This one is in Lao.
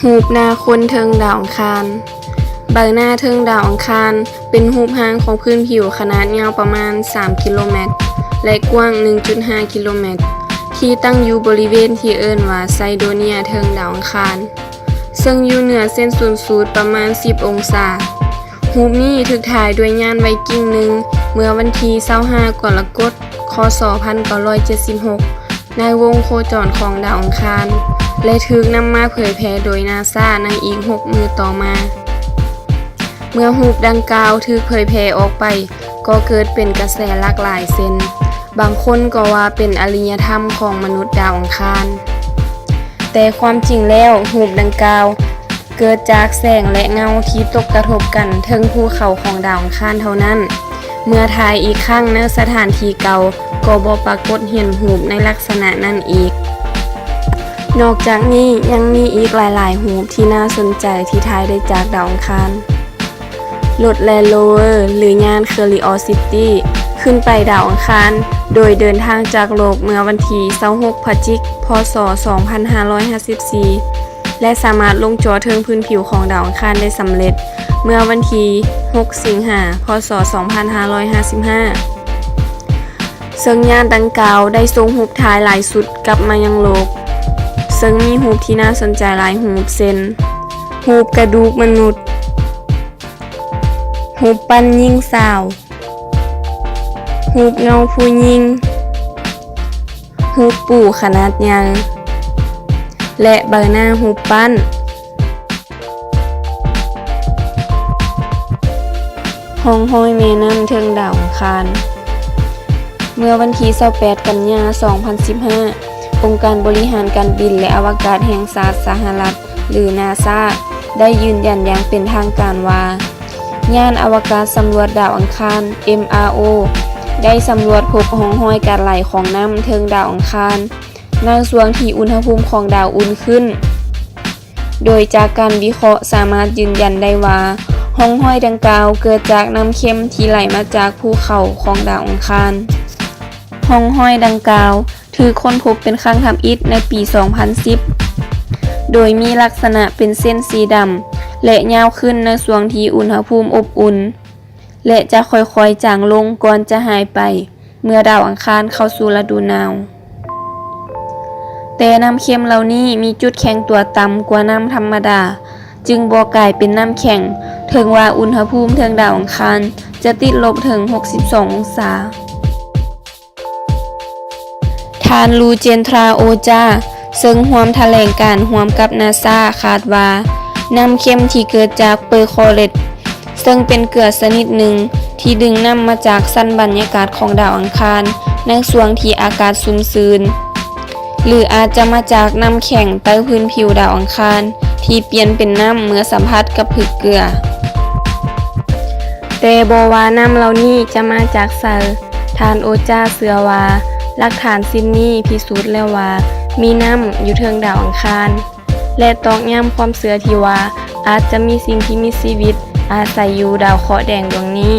ຮູບໜ້າຄົນເທິງດາວອັງຄານ. ໃບໜ້າເທິງດາວອັງຄານ ເປັນຮູບຮ່າງຂອງພື້ນຜິວຂະໜາດຍາວປະມານສາມກິໂລແມັດ ແລະ ກວ້າງໜຶ່ງຈຸດຫ້າກິໂລແມັດ ທີ່ຕັ້ງຢູ່ບໍລິເວນທີ່ເອີ້ນວ່າໄຊໂດເນຍເທິງດາວອັງຄານ, ເຊິ່ງຢູ່ເໜືອເສັ້ນສູນສູດປະມານສິບອົງສາ. ຮູບນີ້ຖືກຖ່າຍດ້ວຍຍານໄວກິ້ງໜຶ່ງ ເມື່ອວັນທີຊາວຫ້າ ກໍລະກົດ ຄ.ສ. ພັນເກົ້າຮ້ອຍເຈັດສິບຫົກ ໃນວົງໂຄຈອນຂອງດາວອັງຄານ ແລະ ຖືກນຳມາເຜີຍແຜ່ໂດຍນາຊາໃນອີກຫົກມື້ຕໍ່ມາ. ເມື່ອຮູບດັ່ງກ່າວຖືກເຜີຍແຜ່ອອກໄປ, ກໍເກີດເປັນກະແສຫຼາກຫຼາຍເຊັ່ນ, ບາງຄົນກໍວ່າເປັນອະລິຍະທຳຂອງມະນຸດດາວອັງຄານ. ແຕ່ຄວາມຈິງແລ້ວ, ຮູບດັ່ງກ່າວເກີດຈາກແສງ ແລະ ເງົາທີ່ຕົກກະທົບກັນເທິງພູເຂົາຂອງດາວອັງຄານເທົ່ານັ້ນ. ເມື່ອຖ່າຍອີກຄັ້ງໃນສະຖານທີ່ເກົ່າ, ກໍບໍ່ປາກົດເຫັນຮູບໃນລັກສະນະນັ້ນອີກ. ນອກຈາກນີ້ຍັງມີອີກຫຼາຍໆຮູບທີ່ໜ້າສົນໃຈທີ່ຖ່າຍໄດ້ຈາກດາວອັງຄານ. ລົດ Land Rover ຫຼື ຍານ Curiosity ຂຶ້ນໄປດາວອັງຄານ ໂດຍເດີນທາງຈາກໂລກເມື່ອວັນທີຊາວຫົກ ພະຈິກ ພ.ສ. ສອງພັນຫ້າຮ້ອຍຫ້າສິບສີ່ ແລະ ສາມາດລົງຈໍເທິງພື້ນຜິວຂອງດາວອັງຄານໄດ້ສຳເລັດ ເມື່ອວັນທີຫົກ ສິງຫາ ພ.ສ. ສອງພັນຫ້າຮ້ອຍຫ້າສິບຫ້າ ເຊິ່ງຍານດັ່ງກ່າວໄດ້ສົ່ງຮູບຖ່າຍຫຼາຍຊຸດກັບມາຍັງໂລກ, ເຊິ່ງມີຮູບທີ່ໜ້າສົນໃຈຫຼາຍຮູບ ເຊັ່ນ ຮູບກະດູກມະນຸດ, ຮູບປັ້ນຍິງສາວ, ຮູບເງົາຜູ້ຍິງ, ຮູບປູຂະໜາດໃຫຍ່ ແລະ ໃບໜ້າຮູບປັ້ນ. ຮ່ອງຮອຍແມ່ນ້ຳເທິງດາວອັງຄານ. ເມື່ອວັນທີຊາວແປດ ກັນຍາ ສອງພັນສິບຫ້າ ອົງການບໍລິຫານການບິນ ແລະ ອະວະກາດແຫ່ງຊາດສະຫະລັດ ຫຼື ນາຊາ ໄດ້ຢືນຢັນຢ່າງເປັນທາງການວ່າ ຍານອະວະກາດສຳຫຼວດດາວອັງຄານ ເອັມອາໂອ ໄດ້ສຳຫຼວດພົບຮ່ອງຮອຍການໄຫຼຂອງນ້ຳເທິງດາວອັງຄານ ໃນຊ່ວງທີ່ອຸນຫະພູມຂອງດາວອຸ່ນຂຶ້ນ. ໂດຍຈາກການວິເຄາະສາມາດຢືນຢັນໄດ້ວ່າ ຮ່ອງຮອຍດັ່ງກ່າວເກີດຈາກນ້ຳເຄັມທີ່ໄຫຼມາຈາກພູເຂົາຂອງດາວອັງຄານ. ຮ່ອງຮອຍດັ່ງກ່າວຖືກຄົ້ນພົບເປັນຄັ້ງທຳອິດໃນປີສອງພັນສິບ ໂດຍມີລັກສະນະເປັນເສັ້ນສີດຳ ແລະ ຍາວຂຶ້ນໃນຊ່ວງທີ່ອຸນຫະພູມອົບອຸ່ນ ແລະ ຈະຄ່ອຍໆຈາງລົງກ່ອນຈະຫາຍໄປ ເມື່ອດາວອັງຄານເຂົ້າສູ່ລະດູໜາວ. ແຕ່ນ້ຳເຄັມເຫຼົ່ານີ້ມີຈຸດແຂງຕົວຕ່ຳກວ່ານ້ຳທຳມະດາ, ຈຶ່ງບໍ່ກາຍເປັນນ້ຳແຂງ, ເຖິງວ່າອຸນຫະພູມເທິງດາວອັງຄານຈະຕິດລົບເຖິງຫົກສິບສອງອົງສາ. ທ່ານ ລູເຈນທຣາ ໂອຈາ ເຊິ່ງຮ່ວມຖະແຫຼງການຮ່ວມກັບນາຊາ ຄາດວ່າ ນ້ຳເຄັມທີ່ເກີດຈາກເປີຄໍເລັດ ເຊິ່ງເປັນເກືອຊະນິດໜຶ່ງທີ່ດຶງນ້ຳມາຈາກຊັ້ນບັນຍາກາດຂອງດາວອັງຄານໃນຊ່ວງທີ່ອາກາດຊຸ່ມຊື່ນ ຫຼື ອາດຈະມາຈາກນ້ຳແຂງໃຕ້ພື້ນຜິວດາວອັງຄານທີ່ປ່ຽນເປັນນ້ຳເມື່ອສຳຜັດກັບຜຶກເກືອ. ແຕ່ບໍ່ວ່ານ້ຳເຫຼົ່ານີ້ຈະມາຈາກໃສ, ທ່ານ ໂອຈາ ເຊື່ອວ່າຫຼັກຖານສິ່ງນີ້ພິສູດແລ້ວວ່າມີນ້ຳຢູ່ເທິງດາວອັງຄານ. ແລະ ຕອກຢ້ຳຄວາມເຊື່ອທີ່ວ່າອາດຈະມີສິ່ງທີ່ມີຊີວິດອາໄສຢູ່ດາວເຄາະແດງດວງນີ້.